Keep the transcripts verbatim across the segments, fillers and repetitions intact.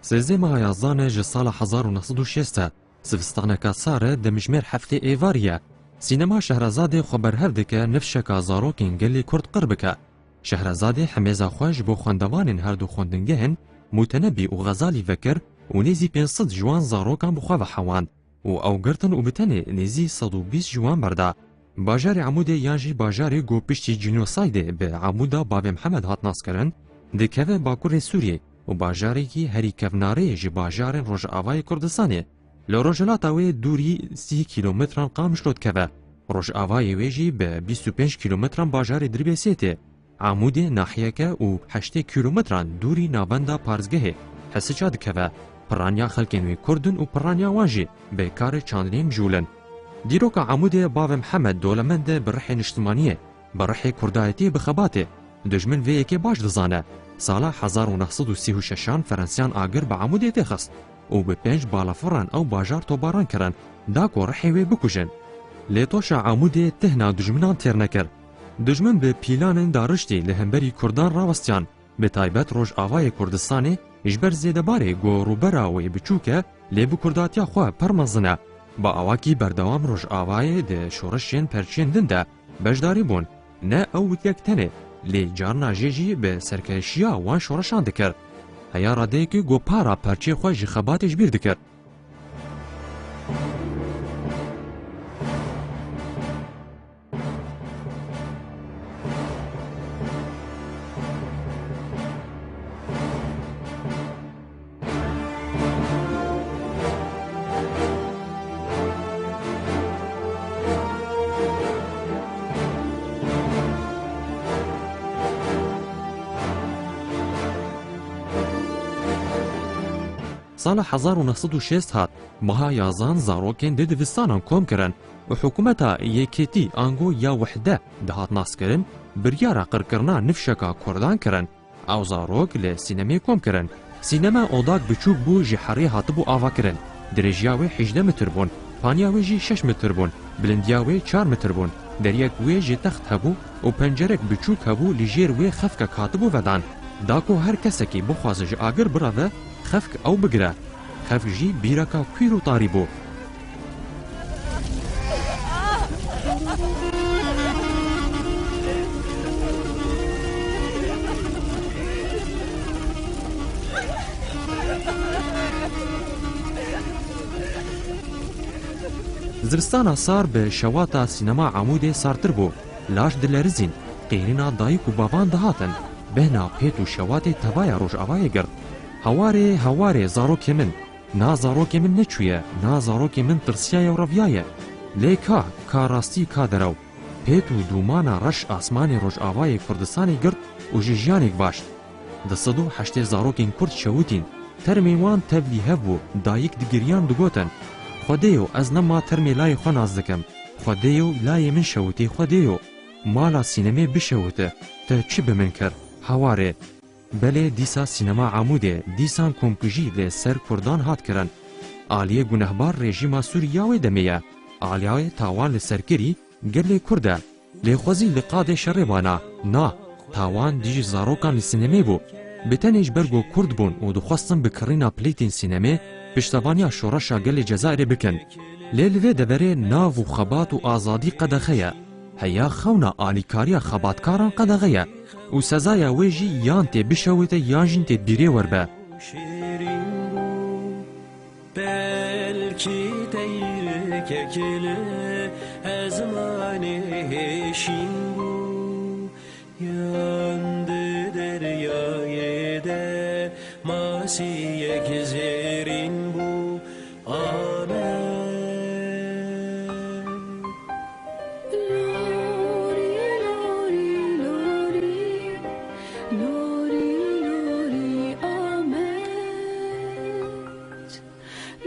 Sêzdeh meha yazdan e ji sala hezar û neh sed û şêst e, zivistaneka sar e, demjimêr heftê êvarî ye. Sînema Şehrazadê xwe berhev dike nifşeka zarokên gelê Kurd qir bike. Şehrazadê hemêza xwe ji bo xwendevanên her du xwendingehên Mutenebî û Xezalî vekir û nêzî pênc sed ji wan zarokan bi xwe ve hewand û ew girtin û bi tenê nêzî sed û bîst ji wan berda. Bajarê Amûdê yan jî bajarê ku piştî cînosaydê bi Amûda Bavê Mihemed hat naskirin, dikeve Bakurê Sûriyê û bajarekî herî kevnarê ji bajarên Rojavayê Kurdistanê. Li rojhilata wê dûrî sî kîlometran Qamişlo dikeve. Rojavayê wê jî bi bîst û pênc kîlometran bajarê Dirbêsê tê. Amûdê nahiyeke û heştê kîlometran dûrî navenda parzgehê Hesiça dikeve. Piraniya xelkên wê Kurd in û piraniya wan jî bi karê çandinê mijûl in. Dîroka Amûdê Bavê Mihemed dolemend e bi rihê niştimaniyê, bi rihê kurdayetiyê, bi xebatê. Dijmin vê yekê baş dizane. Sala hezar û neh sed û sî û şeşan Ferensiyan agir bi Amûdê têxist û bi pênc balafiran ew bajar tobaran kirin, da ku rihê wê bikujin. Lê toşa Amûdê tihna dijminan têr nekir. Dijmin bi pîlanên dariştî li hemberî kurdan rawestiyan, bi taybet Rojavayê Kurdistanê, ji ber zêdebarê ku rûbera wê biçûk e, lê bi kurdatiya xwe pir mezin e. Bi awakî berdewam Rojavayê di şoreşên perçiyên din de beşdarî bûn. Ne ew yek tenê, lê carna jê jî bi serkêşiya wan şoreşan dikir. Heya radeyekî ku para perçiyê xwe ji xebatê ji bîr dikir. Sala hezar û neh sed û şêst hat, meha yazan zarokên di divistanan kom kirin û hikûmeta yekêtî ango ya wehde dihat naskirin, biryara qirkirina nifşeka kurdan kirin. Ew zarok li sînemê kom kirin. Sînema odak biçûk bû, ji herê hatibû avakirin. Dirêjiya wê hejdeh metr bûn, paniya wê jî şeş metr bûn, bilindiya wê çar metr bûn. Deriyek wê jê text hebû û pencerek biçûk hebû, li jêr wê xefkek hatibû vedan. Da ku her kesekî bixwaze ji agir bireve, xefk ew bigire. Xefk jî bîreka kwîr û tarî bû. Zivistana sar bi şewata sînema Amûdê sartir bû. Laş dilerizîn, qêrîna dayik û bavan dihatin. Bêhna pêt û şewatê tevaya Rojavayê girt. Hewarê, hewarê, zarokê min! Na zarokê min neçûye, na zarokê min tirsiyaye û reviyaye. Lê ka, ka rastî, ka derew. Pêt û dûmana reş asmanê Rojavayê Kurdistanê girt û ji jiyanê givaşt. Du sed û heştê zarokên Kurd şewitîn. Termên wan tevlî hev bû, dayik digiriyan digotin: Xwedêyo, ez nema termê layê xwe nas dikim. Xwedêyo, layê min şewitî, Xwedêyo. Mala sînemê bişewite, te çi bi min kir, hewarê? Belê, dîsa sînema Amûdê, dîsan komkujî li ser kurdan hat kirin. Aliyê gunehbar rejîma Sûrî ya wê demê ye. Aliyê tawan li ser kirî gelê Kurd e. Lê xwezî li qadê şerê bana. Na, tawan dijî zarokan li sînemê bû. Bi tenê ji ber ku Kurd bûn û dixwestin bi kirîna plîtên sînemê piştevaniya şoreşa gelê Cezayirê bikin. Lê li vê deverê nav û xebat û azadî qedexe ye. Heya xewna alîkariya xebatkaran qedexe ye û sezaya wê jî yan tê bişewite yan jî tê bîrê werbe. Şêrîn bû, belkî teyrikek li ezmanê hêşîn bû, yan di deryayê de masiyek zêrîn bû, Amen. Lorî, lorî, lorî, lorî, lorî, amen.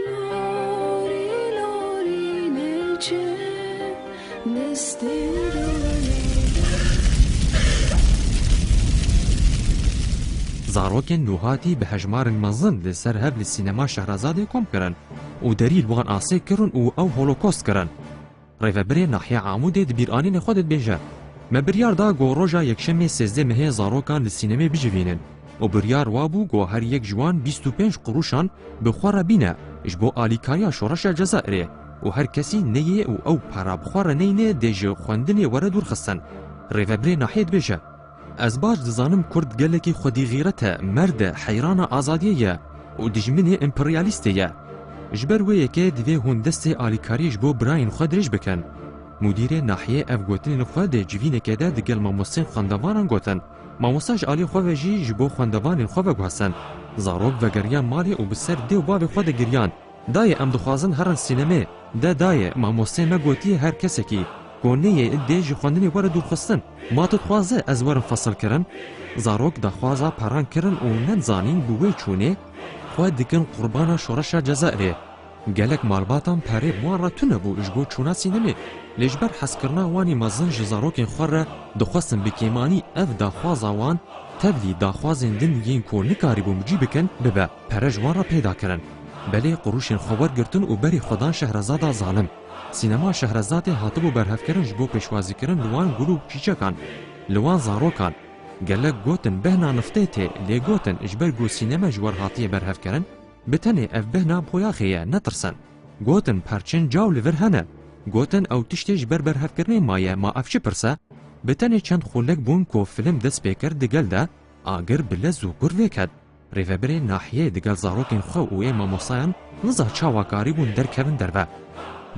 Lorî, lorî, neçe, destê lorî. Zarokên nûhatî bi hejmarên mezin li ser hev li sînema Şehrazadê kom kirin û derî li wan asê kirin û ew holokost kirin. Rêvebirê Nahiya Amûdê di bîranînê xwe de dibêje: Me biryar da ku roja Yekşemê sêzdeh mehê zarokan li sînemê bicivînin. û biryar wa bû ku her yek ji wan bîst û pênc qurûşan bi xwe re bîne ji bo alîkariya şoreşa Cezayirê û her kesî neyê û ew para bi xwe re neyne dê ji xwendinê were dûrxistin. Rêvebirê nahiyê dibêje, Ez baş dizanim Kurd gelekî xwedî xîret e, merd e, heyrana azadiyê ye û dijminê emperyalîstê ye. Ji ber wê yekê divê hûn destê alîkariyê ji bo birayên xwe dirêj bikin. Mudîrê nahiyê ev gotinên xwe di civînekê de digel mamosteyên xwendevanan gotin. Mamosta ji alî xwe ve jî ji bo xwendevanên xwe veguhestin. Zarok vegeriyan malê û bi ser dê û bavê xwe de giriyan. Dayê, em dixwazin herin sînemê. De dayê, mamosteyê me gotiye her kesekî ku neyê dê ji xwendinê were dûrxistin. Ma tu dixwaze ez werim fesilkirin? Zarok daxwaza peran kirin û nedizanîn bi wê çûnê xwe dikin qurbana şoreşa Cezayirê. Gelek malbatan perê bi wan re tune bû ji bo çûna sînemê. Lê ji ber hezkirina wanî mezin ji zarokên xwe re dixwestin bi kêmanî ev daxwaza wan tevlî daxwazên din yên ku nikarîbûn bi cî bikin bibe. Pere ji wan re peyda kirin. Belê qurûşên xwe wergirtin û berî xwe dan Şehrezada zalim. Sînema Şehrezadê hatibû berhevkirin ji bo pêşwazîkirin li wan gul û çîçekan, li wan zarokan. Gelek gotin behna niftê tê, lê gotin ji ber ku sînema ji wer hatiye berhevkirin, bi tenê ev behna boyaxê ye, netirsin. Gotin perçên caw li vir hene. Gotin ew tiştê ji ber berhevkirinê maye, ma ev çi pirs e? Bi tenê çend xulek bûn ku fîlm dest pê kir di gel de, agir bi lez û gur vêket. Rêvebirê nahiyê digel zarokên xwe û ê mamostayan niza çawa karîbûn derkevin derve.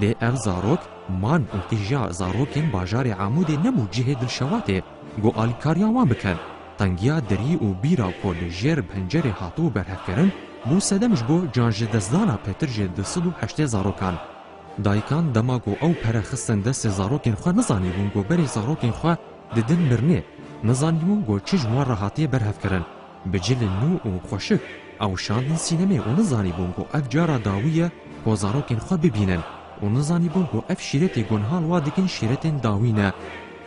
Lê ev zarok man û tîja zarokên bajarê Amûdê nebû cihê dilşewatê ku alîkariya wan bikin. Tengiya derî û bîra ku li jêr pencerê hatibû berhevkirin, bû sedem ji bo canjidestdana pêtir ji du sed û heştê zarokan. Dayikan dema ku ew pere xistin destê zarokên xwe nizanîbûn ku berê zarokên xwe didin mirinê, nizanîbûn ku çi ji wan re hatiye berhevkirin. Bi cilên nû û xweşik ew şandin sînemê û nizanîbûn ku ev cara dawî ye ku zarokên xwe bibînin û nizanîbûn ku ev şîretê ku niha li wa dikin şîretên dawî ne.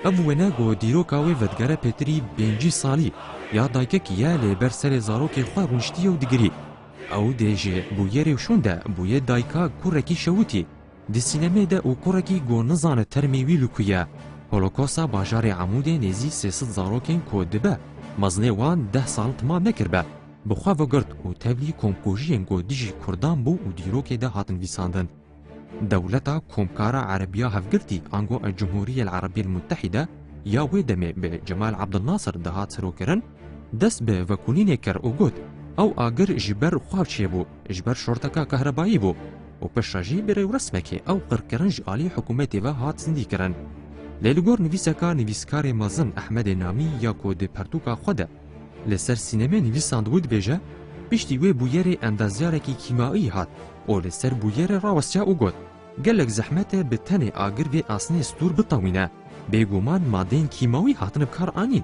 Ev wêne ku dîroka wê vedigere pêtirî pêncî salî ya daykekî ye lê ber serê zarokê xwe rûniştiye û digirî. Ew dê ji bûyerê û şûn de bûyê dayika kurekî şewitî di sînemê de û kurekî ku nizane termê wî li ku ye. Holokosta bajarê Amûdê nêzî sê sed zarokên ku dibe mezinê wan deh sal temam nekiribe, bi xwe vegirt û tevlî komkujiyên ku dijî Kurdan bû û dîrokê de hatin vîsandin. Dewleta Komkara Erebiya Hevgirtî, ango El Cumhuriyel Erebiyel Muttehîde ya wê demê bi Cemal Abdulnasir dihat serokirin, dest bi vekolînê kir û got, ew agir ji ber xwe çêbû, ji ber şorteka kahrebayî bû û piştre jî bi rêwresmekê ew qirkirin ji alî hikûmetê ve hat zindîkirin. Lê li gor nivîseka nivîskarê mezin Ehmedê Namî ya ku di pertûka xwe de li ser sînemê nivîsand wî dibêje, piştî wê bûyerê endazyarekî kîmayî hat û li ser bûyerê rawestiya û got, gelek zehmet e bi tenê agir vê asnê stûr bitewîne, bêguman madeyên kîmawî hatine bi kar anîn.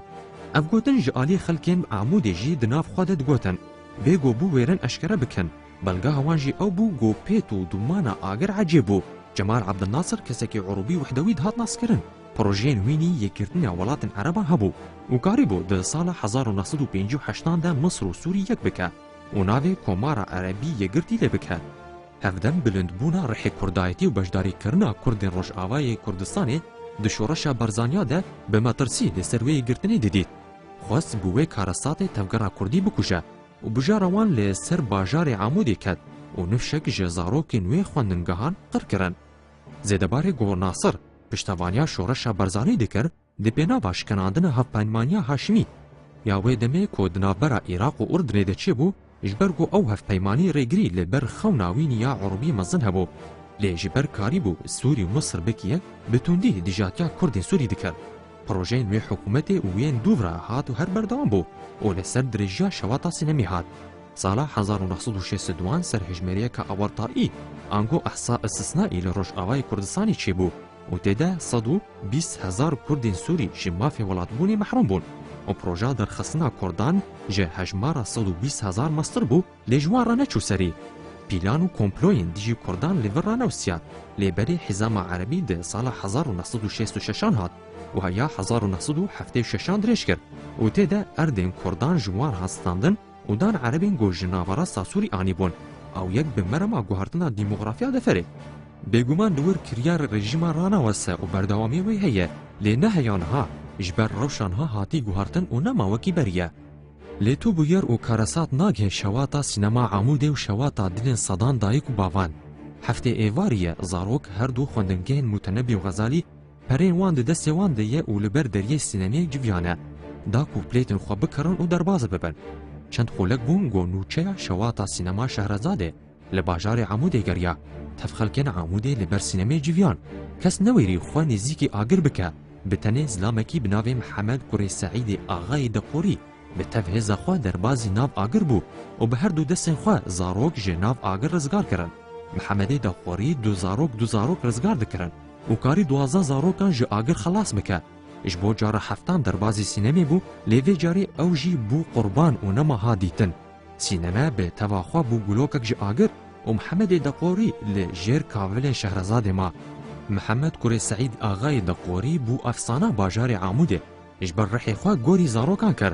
Ev gotin ji alî xelkên Amûdê jî di nav xwe de digotin, bê ku biwêrin eşkere bikin. Belgeha wan jî ew bû ku pêt û dûmana agir ecêb bû. Cemal Abdulnasir kesekî Urûbî Wehdewî dihat naskirin. Projeyên wî nî yekgirtina welatên Ereban hebû û karîbû di sala hezar û neh sed û pêncî û heştan de Misir û Sûrî yek bike û navê Komara Erebî Yekgirtî lê bike. Hevdem bilindbûna rihê kurdayetî û beşdarîkirina Kurdên Rojavayê Kurdistanê di şoreşa Barzaniya de bi metirsî li ser wê yekgirtinê didît. Xwest bi wê karestadê tevgera kurdî bikuje û bijara wan li ser bajarê Amûdê ket û nifşek ji zarokên wê xwendingehan qir kirin. Zêdebarê ku Nasir piştevaniya şoreşa Barzanî dikir, di pênava şikinandina Hevpeymaniya Haşimî ya wê demê ku di navbera Iraq û Urdunê de çêbû, ji ber ku ew hevpeymanî rêgirî li ber xewna wî nî ya Urûbî mezin hebû, lê ji ber karîbû Sûrî û Misir bikiye, bi tundî dijatiya Kurdên Sûrî dikir. Projeyên wê hikûmetê û yên dûv re hat û her berdewam bû û li ser dirêjiya şewata sînemî hat. Sala hezar û neh sed û şêst û duan ser hejmeriyeke awartayî, ango ihsa istisnaî li Rojavayê Kurdistanê çêbû û tê de sed û bîst hezar Kurdên Sûrî ji mafê welatbûnê mehrûm bûn û proja derxistina Kurdan ji hejmara sed û bîst hezar mestir bû, lê ji wan re neçû serî. Pîlan û komployên dijî Kurdan li vir ranewsiya, lê berê Hizama Erebî di sala hezar û neh sed û şêst û şeşan hat û heya hezar û neh sed û heftê û şeşan dirêj kir û tê de erdên Kurdan ji wan re standin û dan Erebên ku ji naverasta Sûrî anîbûn, ew yek bi merema guhertina dîmografiya deferê. Bêguman li wir kiryar rejîma ranewese û berdewamiyê wê heye, lê ne heya niha, ji ber rewşa niha hatî guhertin û nema wekî berî ye. Lê tu bûyer û karesat nagihê şewata sînema Amûdê û şewata dilên sedan dayik û bavan. Heftê êvarî ye, zarok her du xwendingehên Mutenebî û Xezalî perên wan di destê wan de ye û li ber deriyê sînemê civiyan e. Da ku plêtên xwe bikirin û derbaz bibin. Çend xulek bûn ku nûçeya şewata sînema Şehrezadê li bajarê Amûdê geriya. Tev xelkên Amûdê li ber sînemê civiyan. Kes newêrî xwe nêzîkî agir bike. Bi tenê zilamekî bi navê Mihemed kurê Seîdê Axayê Deqorî bi tev hêza xwe derbazî nav agir bû û bi her du destên xwe zarok ji nav agir rizgar kirin. Mihemedê Deqorî du zarok du zarok rizgar dikirin û karî duwazdeh zarokan ji agir xelas bike. Ji bo cara heftan derbazî sînemê bû, lê vê carê ew jî bû qurban û nema ha dîtin. Sîneme bi teva xwe bû gulokek ji agir û Mihemedê Deqorî li jêr kavilên Şehrezadê ma. Mihemed kurê Seîd Axayê Deqorî bû efsana bajarê Amûdê. Ji ber rihê xwe gorî zarokan kir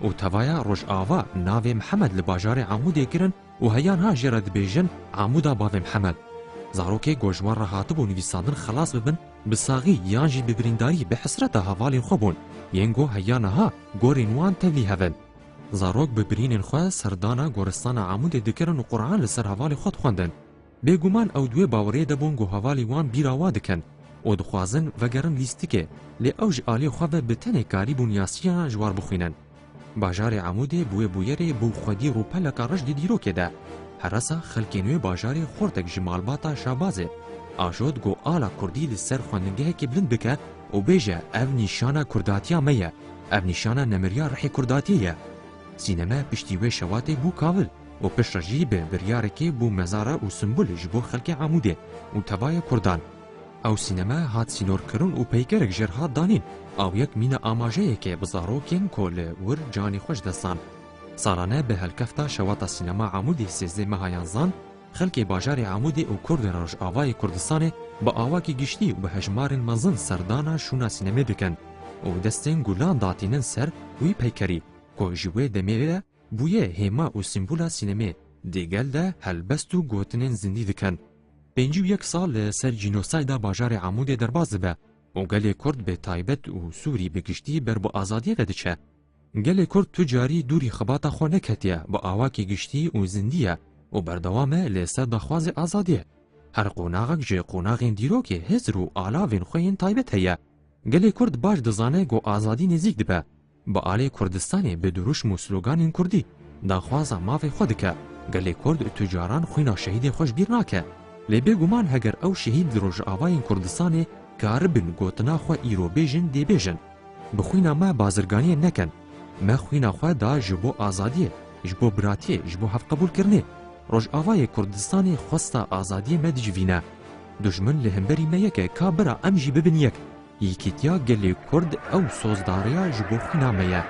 û tevaya Rojava navê Mihemed li bajarê Amûdê kirin û heya niha jê re dibêjin Amûda Bavê Mihemed. Zarokê ku ji wan re hatibû nivîsandin xelas bibin, bi saxî yan jî bi birîndarî, bi hesreta hevalên xwe bûn, yên ku heya niha gorên wan tevlî hev in. Zarok bi birînên xwe serdana goristana Amûdê dikirin û Quran li ser hevalê xwe dixwendin. Bêguman ew di wê baweriyê de bûn ku hevalî wan bîra wa dikin û dixwazin vegerin lîstikê, lê ew ji alî xwe ve bi tenê karîbûn yasiyana ji war bixwînin. Bajarê Amûdê bi wê bûyerê bû xwedî rûpeleka reş di dîrokê de. Heresa xelkên wê bajarê xortek ji malbata Şabazê, ajot ku ala kurdî li ser xwendingehekê bilind bike û bêje, ev nîşana kurdatiya me ye, ev nîşana nemiriya rihê kurdatiyê ye. Sîneme piştî wê şewatê bû kavil û piştre jî bi biryarekê bû mezare û simbul ji bo xelkê Amûdê û tevaya kurdan. Ew sîneme hat sînorkirin û peykerek jêr hat danîn. Ew yek mîna amajeyeke bi zarokên ku li wir canê xwe ji dest dan. Salane bi helkefta şewata sînema Amûdê sêzdeh meha yanzan, xelkê bajarê Amûdê û kurdên Rojavayê Kurdistanê bi awakî giştî û bi hejmarên mezin serdana şûna sînemê dikin û destên gulan datînin ser wî peykerî ku ji wê demê ve bûye hêma û sîmbola sînemê, di gel de helbest û gotinên zindî dikin. Pêncî û yek sal li ser cînosayda bajarê Amûdê derbas dibe û gelê Kurd bi taybet û Sûrî bi giştî ber bi azadiyê ve diçe. Gelê Kurd tu carî dûrî xebata xwe neketiye, bi awakî giştî û zindî ye û berdewam e li ser daxwazê azadiyê. Her qonaxek ji qonaxên dîrokê hizr û alavên xwe yên taybet heye. Gelê Kurd baş dizane ku azadî nêzîk dibe. Bi alê Kurdistanê bi dirûşm û sloganên kurdî daxwaza mafê xwe dike. Gelê Kurd tu caran xwîna şehîdê xwe ji bîr nake. Lê bêguman heger ew şehîd li Rojavayên Kurdistanê karibin gotina xwe îro bêjin, dê bêjin: Bi xwîna me bazirganiyê nekin. Me xwîna xwe da ji bo azadiyê, ji bo biratiyê, ji bo hevqebûlkirinê. Rojavayê Kurdistanê xwesta azadiyê me dicivîne. Dujmin li hemberî me yek e, ka bira em jî bibin yek. Yekîtiya gelê Kurd ew sozdariya ji bo xwîna me ye.